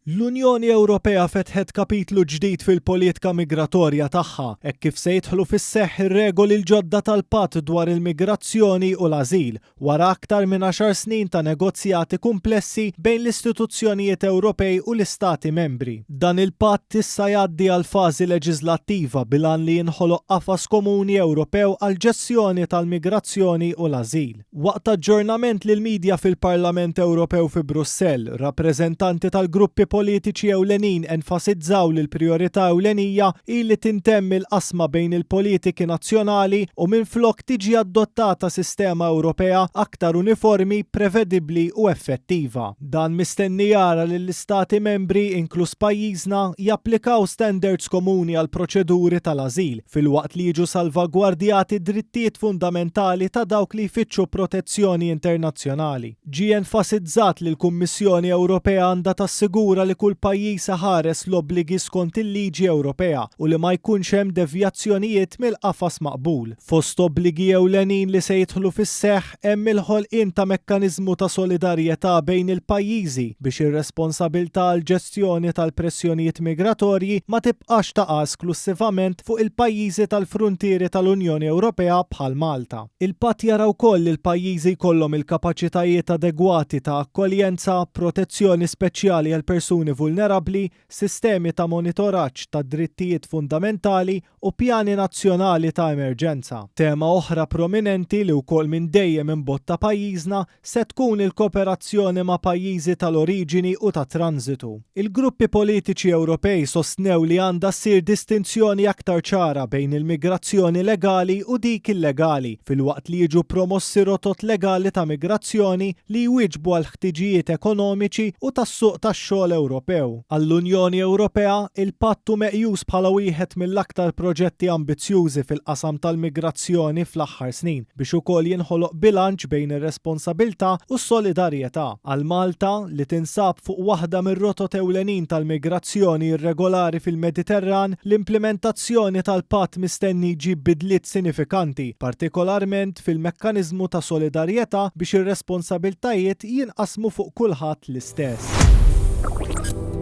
L-Unjoni Ewropea fetħet kapitlu ġdid fil-politika migratorja tagħha hekk kif se jidħlu fis-seħħ ir-regoli l-ġodda tal-Patt dwar il-Migrazzjoni u l-Ażil wara aktar minn għaxar snin ta' negozjati kumplessi bejn l-istituzzjonijiet Ewropej u l-Istati Membri. Dan il-patt issa jgħaddi għall-fażi leġiżlattiva bil-għan li jinħoloq qafas komuni Ewropew għall-ġestjoni tal-migrazzjoni u l-ażil. Waqt aġġornament lill-midja fil-Parlament Ewropew fi Brussell, rappreżentanti tal-gruppi politiċi ewlenin enfasizzaw li l-prijorità ewlenija hi li tintemm il-qasma bejn il-politiki nazzjonali u minflok tiġi adottata sistema Ewropea aktar uniformi, prevedibbli u effettiva. Dan mistenni jara lill-Istati Membri, inkluż pajjiżna, japplikaw standards komuni għall-proċeduri tal-ażil, filwaqt li jiġu salvagwardjati d-drittijiet fundamentali ta' dawk li jfittxu protezzjoni internazzjonali. Ġie enfasizzat li l-Kummissjoni Ewropea għandha tassigura li kull pajjiż iħares l-obbligi skont il-liġi Ewropea u li ma jkunx hemm devjazzjonijiet mill-qafas maqbul. Fost obbligi ewlenin li se jidħlu fis-seħħ hemm il-ħolqien ta' mekkaniżmu ta' solidarjetà bejn il-pajjiżi biex ir-responsabilità għall-ġestjoni tal-pressjonijiet migratorji ma tibqax taqa' esklussivament fuq il-pajjiżi tal-fruntieri tal-Unjoni Ewropea bħal Malta. Il-Patt jara wkoll li l-pajjiżi jkollhom il-kapaċitajiet adegwati ta' akkoljenza, protezzjoni speċjali għal persuni vulnerabbli, sistemi ta' monitoraġġ tad-drittijiet fundamentali u pjani nazzjonali ta' emerġenza. Tema oħra prominenti li wkoll minn dejjem imbotta pajjiżna se tkun il-kooperazzjoni ma' pajjiżi tal-oriġini u ta' tranżitu. Il-gruppi politiċi Ewropej sostnew li għandha ssir distinzjoni aktar ċara bejn il-migrazzjoni legali u dik illegali, filwaqt li jiġu promossi rotot legali ta' migrazzjoni li jwieġbu għall-ħtiġijiet ekonomiċi u tas-suq tax-xogħol Ewropew. Għall-Unjoni Ewropea, il-Patt hu meqjus bħala wieħed mill-aktar proġetti ambizzjużi fil-qasam tal-migrazzjoni fl-aħħar snin, biex ukoll jinħoloq bilanċ bejn ir-responsabilità u s-solidarjetà. Għal Malta, li tinsab fuq waħda mir-rotot ewlenin tal-migrazzjoni irregolari fil-Mediterran, l-implimentazzjoni tal-Patt mistenni jġib bidliet sinifikanti, partikolarment fil-mekkaniżmu ta' solidarjetà biex ir-responsabilitajiet jinqasmu fuq kulħadd l-istess.